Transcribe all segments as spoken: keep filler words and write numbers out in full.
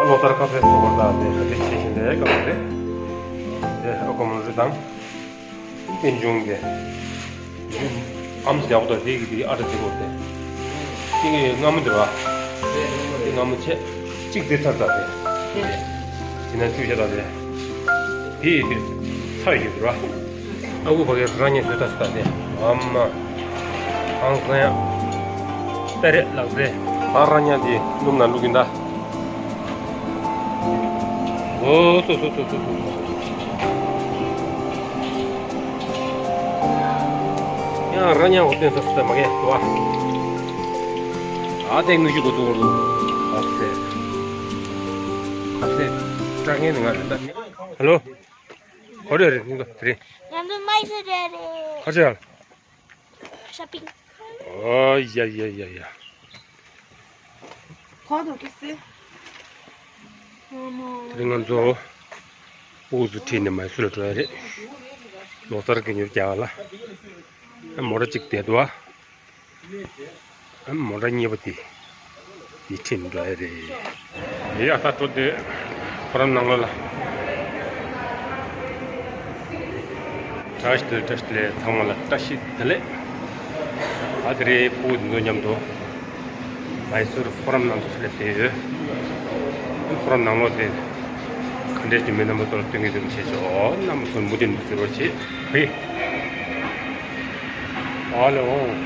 ལོ་ལྟར་ཁ་ཟས་ཚོགས་པར་དང་དེ་ཧ་ཅང་ཆེ་ཞིང་ལས་སྐབས་རེད། དེ་ཨ་ཁོ་མོ་རི་དང་། དཔལ་འབྱུང་གི་ཨམ་ཡག་པོ་དང་དེ་གི་དེ་ཨ་ར་དེ་གོ་དེ། དེ་གི་སྔ་མོ་དེ་བ། དེ་སྔ་མོ་ཆེ། གཅིག་དེ་ཚར་ཚར་དེ། དེ་ན་ཆུ་བྱ་དང་དེ། དེ་ཡི་དེ་ཚར་ཡོད་དེ་བ། ཨ་ཁུ་ཕ་གི་ར་ཉ་བཟོས་ཐ་སི་ད་དེ། ཨ་མ། ཨང་སང་ཡ། ཏ་རེ་ལག་རྩལ། ཨ་ར་ཉ་དེ་སྣུམ་ན་བླུག་གིན་ད། ཨོ་སོ་སོ་སོ་སོ་སོ། ཡང་ར་ཉ་འོ་དེ་ས་སུ་ད་མ་གེ་དུ་ཨ། ཨ་དེ་དངུལ་ཞིག་གོ་ཚུགས་འོར་དུ། ཨ་སེ། ཨ་སེ། སྐྲག་ངན་ནི་ང་རེད་ད། ཧེ་ལོ། ག་རེ་རེད་ནི་ད་དེ་རེད། ང་ཚོ་མའི་སུར་རེད། ག་རེ་རེད། ཤོ་པིང་། ཨོ་ཡ་ཡ་ཡ་ཡ། ཁོང་དུ་ཀི་སི། དེ་རིང་ང་ཚོ་སྤུ་གུ་ཚོ་ཁྲིད་ནས་མའི་སུར་ལ་འགྲོ་ཡ་རེད། ལོ་གསར་གྱི་ཉོ་རྒྱག་ལ། མོ་ཊ་གཅིག་བསྡད་འདུག་ཨ། ཨ་མོ་ཊ་གཉིས་པ་དེ། དེ་ཁྲིད་ནས་འགྲོ་ཡ་རེད། ཡ་ད་འགྲོ་དེ། ཁོ་རང་ནང་ལོགས་ལ། བཀྲ་ཤིས་བདེ་ལེགས། བཀྲ་ཤིས་བདེ་ལེགས། ཚང་མ་ལ་བཀྲ་ཤིས་བདེ་ལེགས། ད་དེ་རིང་སྤུ་གུ་འདི་ཚོ་མཉམ་དུ་མའི་སུར་ཕོ་རམ་ནང་དུ་སླེབས་བསྡད་ཡོད། ཕོ་རམ་ནང་ལོགས་དེ་ག་འདྲས་ཀྱི་མི་རྣམ་པ་ཚོར་སྟོན་གྱི་འདུག་བྱས་ཆོག་རྣམ་པ་ཚོ་མུ་མཐུད་དུ་གཟིགས་རོགས་བྱེད། ཧེ། ཨ་ལེ་འོང་།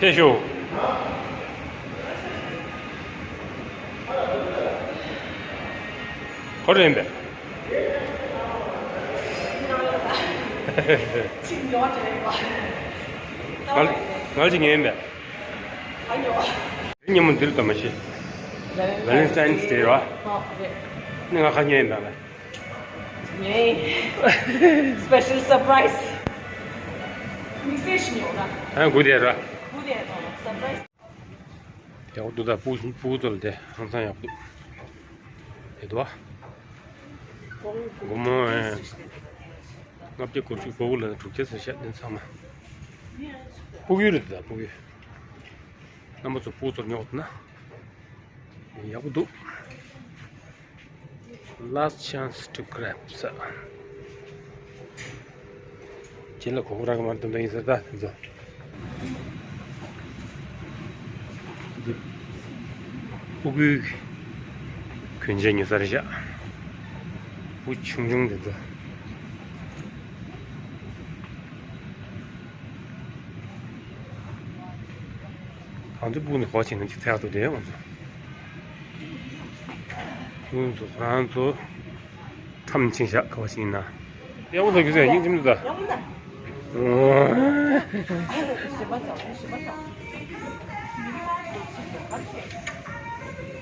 ཕེབས་ཤོག་ག་རེ་ཡིན་པས། ང་ང་ཅིག་ཉན་པས། ཉིན་མོ་འདིར་དུ་མ་ཤི། Valentine's Day ར། ནི་ང་ཁ་ཉན་ཡིན་པས། ངའི་special surprise། མི་ཚེ་ཞིག་ཡོང་ན། ཨ་དགུ་དེ་ར། དགུ་དེ་དང་surprise། ཡག་པོ་འདུག་ད་སྤུ་སྤུ་གུ་ཚོ་ལ་དེ་ཧང་སང་ཡག་པོ་འདུག་དེ་འདུག་ཨ། སྒོར་མོ་ཨེ། ལྔ་བརྒྱ་དགུ་བཅུ། སྤུ་གུ་ལ་དྲུག་བརྒྱ་ཟེར་ཤག་དེ་ཚང་མ། སྤུ་གུའི་རེད་ད་སྤུ་གུའི། རྣམ་པ་ཚོ་སྤུ་གུ་ཚོར་ཉོ་ཐུབ་ན། ཡག་པོ་འདུག Last chance to grab ས། ཁྱེད་ལ་གོ་སྐབས་རག་གི་མ་རེད་དམ་བཟའ་ཡིན་ཟེར་ད་དེ་ཚོ། འདི་སྤུ་གུའི་གྱོན་ཆས་ཉོ་ས་རེད་ཤག་སྤུ་གུ་ཆུང་ཆུང་དེ་ཚོ། ང་ཚོ་སྤུ་གུ་ཚོ་ག་པར་ཕྱིན་ན་ཅིག་འཚོལ་ཡག་འདུག་དེ་ང་ཚོ། སྤུ་གུ་ཚོ་ཁོ་རང་ཚོ་ཁྲམ་ཕྱིན་ཤག་ག་པར་ཕྱིན་ན། ཡག་པོ་འདུག་རྒྱུ་མཚན་སྙིང་རྗེ་མི་འདུག་ད། ཡག་པོ་འདུག་ཞེ་མ་ཚ། ཞེ་མ་ཚ།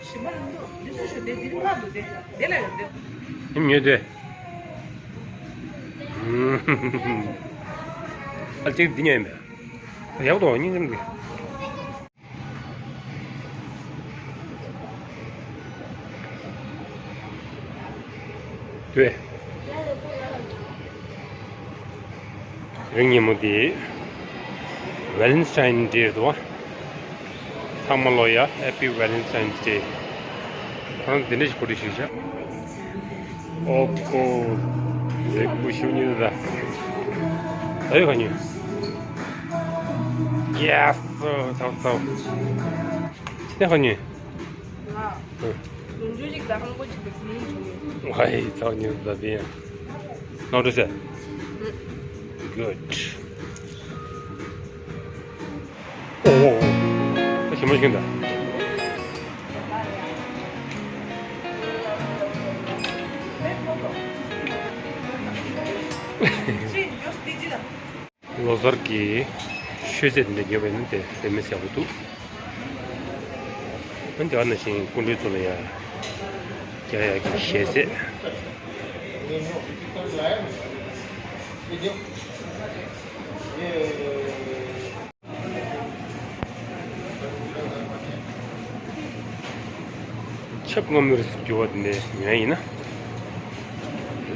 ཞེ་མ་རང་འདུག་འདི་སུ་ཞུ་དེ་འདི་རུ་ཕར་འདུག་དེ་དེ་ལ་ཡོད་འདུག་ཉིམ་ཉོས་ཏེ། ཨ་ཅིག་འདི་ཉོས་ཡིན་པས། ཡག་པོ་འདུག་སྙིང་རྗེ་མི་འདུག་དེ་རིང་ཉིན་མོ་དེ་Valentine Day རེད་དོ། ཚང་མ་ལོ་ཡ་Happy Valentine's Day། ཁོ་རང་འདི་འདྲ་ཞིག་གོ་སྒྲིག་ཞུས་ཤག་ཨོ་ཀོ། རིག་པོ་ཞུ་ཉིན་ད། ད་ཡོད་ག་ཉིན། Yes། ཚང་ཚང་། ཅི་ནས་ག་ཉིན། ང་། ལོ་མཇུག་ཅིག་ལ་ཧང་པོ་ཅིག་ལ་ཁུ་ཉིན་བྱུང་ཡོད། ཝའི་ཚང་ཉིན་ད་དེ་ཡང་། ནོར་འཁྲུལ་ཟེར། Good། ཨོ་ཨོ་ཨོ། ད་ཞིམ་པོ་ཞིག་འདུག་ལོ་གསར་གྱི་ཤོ་ཚད་འདི་འདྲ་ཉོས་པ་ཡིན་ན་དེ་དཔེ་མི་སྲིད་ཡག་པོ་འདུག་ཨ་ནི་དེ་བ་ནང་བཞིན་སྐུ་མགྲོན་ཚོ་ལ་ཡ་རྒྱག་ཡག་གི་ཞལ་ཟས། ཆབ་སྔ་མོའི་རིགས་སུ་གྱུར་པ་དེ་འདྲ་ཉོས་ཡིན་ན་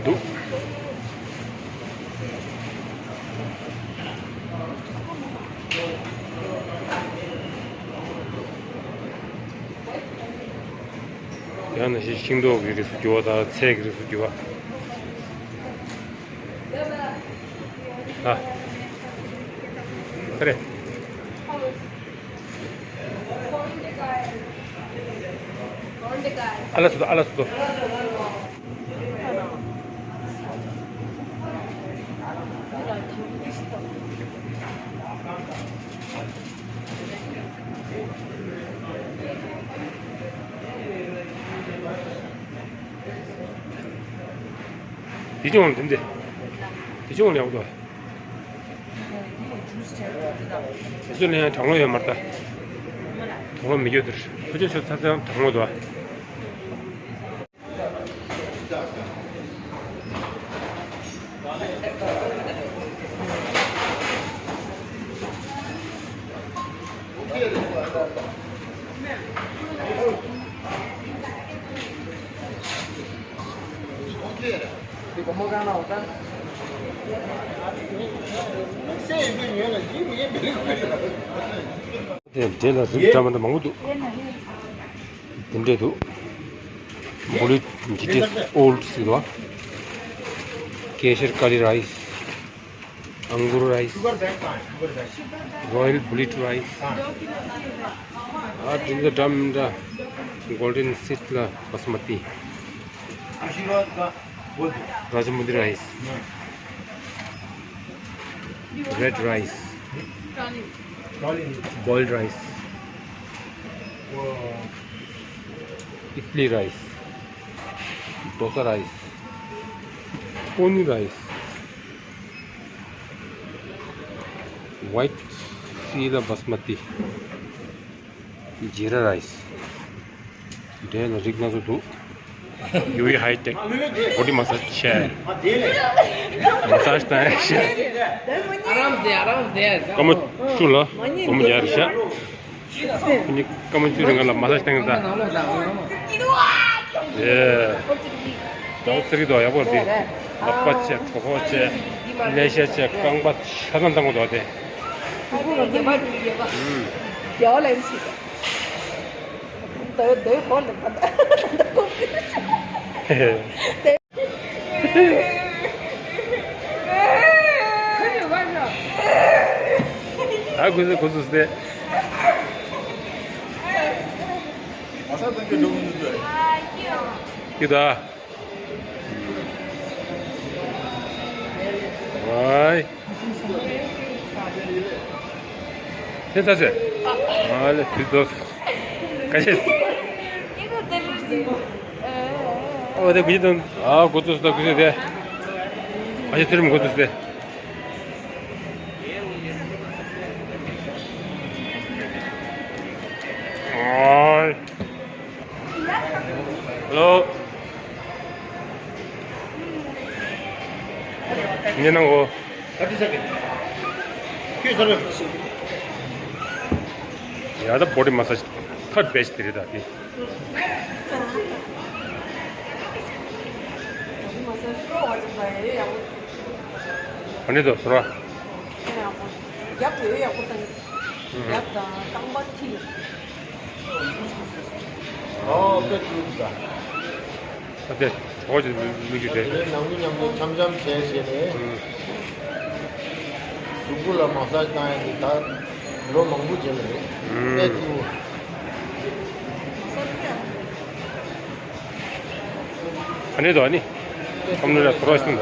འདུག་ཡང་ན་ཤིང་ཏོག་གི་རིགས་སུ་གྱུར་པ་དང་ཚལ་གྱི་རིགས་སུ་གྱུར་པ། ཨ། ཁ་རེ། ཨ་ལ་སུ་དོ། ཨ་ལ་སུ་དོ། དེ་ཅུང་འདི་འདི། དེ་ཅུང་ཡག་པོ་འདུག་དེ་ཚོ་ལ་ཡང་གྲང་མོ་ཡོད་མ་རེད་ད། གྲང་མོ་མི་འགྱོད་དེར་ཁོ་ཚོ་ཚ་ཚ་གྲང་མོ་འདུག་དེ་འདྲ་ལ་རིགས་འདྲ་མི་འདྲ་མང་པོ་འདུག་དེ་འདྲས་འདུག Bullet G T S Old ཟེར་བ། Kesar Kali rice, Angur rice, Royal Bullet rice. ཨ་དེ་འདྲ་འདྲ་མི་འདྲ། Golden Seed ལ་Basmati, Rajamundry rice, red rice, boiled rice, idli rice, dosa rice, poni rice, white seed ལ་Basmati, jeera rice. འདྲའི་ལ་རིགས་སྣ་ཚོགས་འདུག་ཡུ་ཝི་ཧའི་ཊེག་བོ་ཌི་མ་སཱ་ཇི་བྱས། མ་སཱ་ཇི་བཏང་ཡ་བྱས། आराम से, आराम से। སྐར་མ་བཅུ་ལ་སྒོར་མོ་བརྒྱ་རེ་བཞག་ཁོ་གཉིས་སྐར་མ་བཅུ་རིང་ག་ལ་མ་སཱ་ཇི་བཏང་གི་ད། ཡེ། ད་ཚེ་རིང་དོ་ཡག་པོ་འདི། ལག་པ་བྱས། གྲོད་ཁོག་བྱས། ཀླད་ཤ་བྱས། རྐང་པ་ཆ་ཚང་བཏང་གི་འདུག་དེ། ཨུམ། ད་ཁུ་སི་ཁུ་སི་སྟེ། ཀི་ད། ཝའི། ཁྱེད་ཚ་ཚེ། ཨ་ལེ་དུས་ཚོད། ཀ་ཤེས། ཨ་བ་དེ་གུ་ཅི་དང་། ཨ་གུ་ཚོད་སུ་དང་གུ་ཚོད་དེ། ཨ་ཤེས་ཚུལ་མི་གུ་ཚོད་དེ། ཨོའི། ཧེ་ལོ། ཉེ་ནང་གོ། ཡ་ད་བོ་ཌི་མ་སཱ་ཇི་ཐར་ཌི་བེ་སི་ཊི་དེ་རེད་ད་དེ། ཨ་ནི་དོ་སོ་ར། ཡག་པོ་ཡག་པོ་བཏང་། ཡག་དང་རྐང་པ་མཐིལ། ཨོ་དཔེ་ཐུག་ད། ཨ་དེ་གྲོགས་ཀྱི་མི་རྒྱུ་དེ། དེ་ནང་མི་མཉམ་དུ་འཆམ་འཆམ་བྱས་བྱས་ནས། གཟུགས་པོ་ལ་མ་སཱ་ཇི་བཏང་ཡ་དེ་ད་ལོ་མང་པོ་རྗེས་ལ་རེད། དཔེ་ཐུག་ཨ་ནི་དོ་ཨ་ནི། ཁམ་ནུ་ར་ཁོ་ར་ཤིང་ད།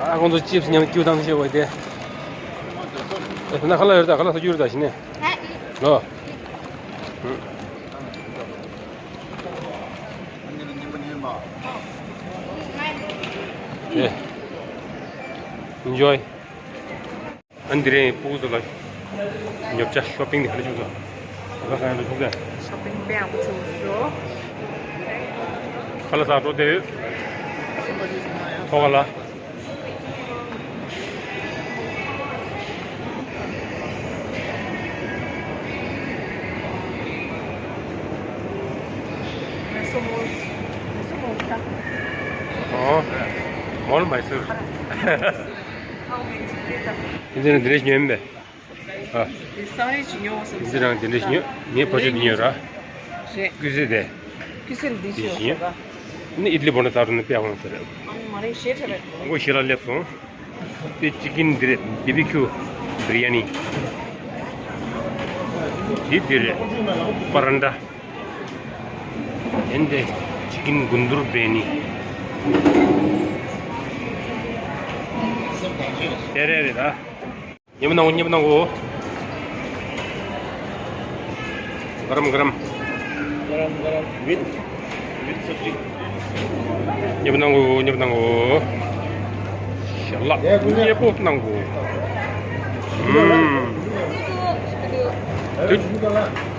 ཨ་ཁོང་ཚོ་ཅིབ་སི་མཉམ་ཀྱུ་དང་ཤེས་བ་དེ། ཨ་ན་ཁ་ལ་ཡོད་ད། ཁ་ལ་ས་རྒྱུ་ཡོད་ད་ཤི་ནས། ལོ། ཨེ། Enjoy། ཨ་འདི་རེད། སྤུ་གུ་ཚོ་ལ་ཉོ་ཆ་ཤོ་པིང་འདི་ག་རེ་བྱུང་སོང་། ཨ་ཁ་ཡང་ལ་ཐུག་ག་ཤོ་པིང་དཔེ་ཡག་པོ་བྱུང་སོང་། ཁ་ལ་ས་འགྲོ་དེ་ཡོད། ཐོག་ཁ་ལ། ཨོ། མོལ་མ་སུར། ཁྱེད་ཚོ་འདི་འདྲ་ཞིག་ཉོས་མིན་པས། ཨ། དེ་སང་ཉིན་ཞིག་ཉོ་བསམ། ཁྱེད་ཚོ་རང་འདི་འདྲ་ཞིག་ཉོས། ངས་ཕ་ཆུ་འདི་ཉོས་ར། རེད། ཀུ་ཟེ་དེ། ཀུ་ཟེ་འདི་འདི་ཞིག་ཉོས། ནི་ཨི་ཏི་ལི་བོ་ན་ཚ་རུ་ནི་དཔེ་ཡག་པོ་ཟེར་རེད། ཨ་ནི་མ་རེད་ཞེ་དྲག་རེད། ཁོ་ཞེ་ལ་སླེབས་སོང་། དེ་ཅི་ཀིན་འདི་རེད། བི་བི་ཁྱུ་བི་རི་ཡ་ནི། དེ་འདི་རེད། པ་རན་ཏྲ། དེ་འདི་ཅི་ཀིན་གུན་དུར་བི་རི་ཡ་ནི། དེ་རེད་རེད་ད། མཉེས་པོ་གནང་གོ། མཉེས་པོ་གནང་གོ། ག་རམ་ག་རམ། ག་རམ་ག་རམ། མིད། མིད་སབ་ཇི། མཉེས་པོ་གནང་གོ། མཉེས་པོ་གནང་གོ། ཞལ་ལག་མཉེས་པོ་གནང་གོ། ཨུམ། དུ།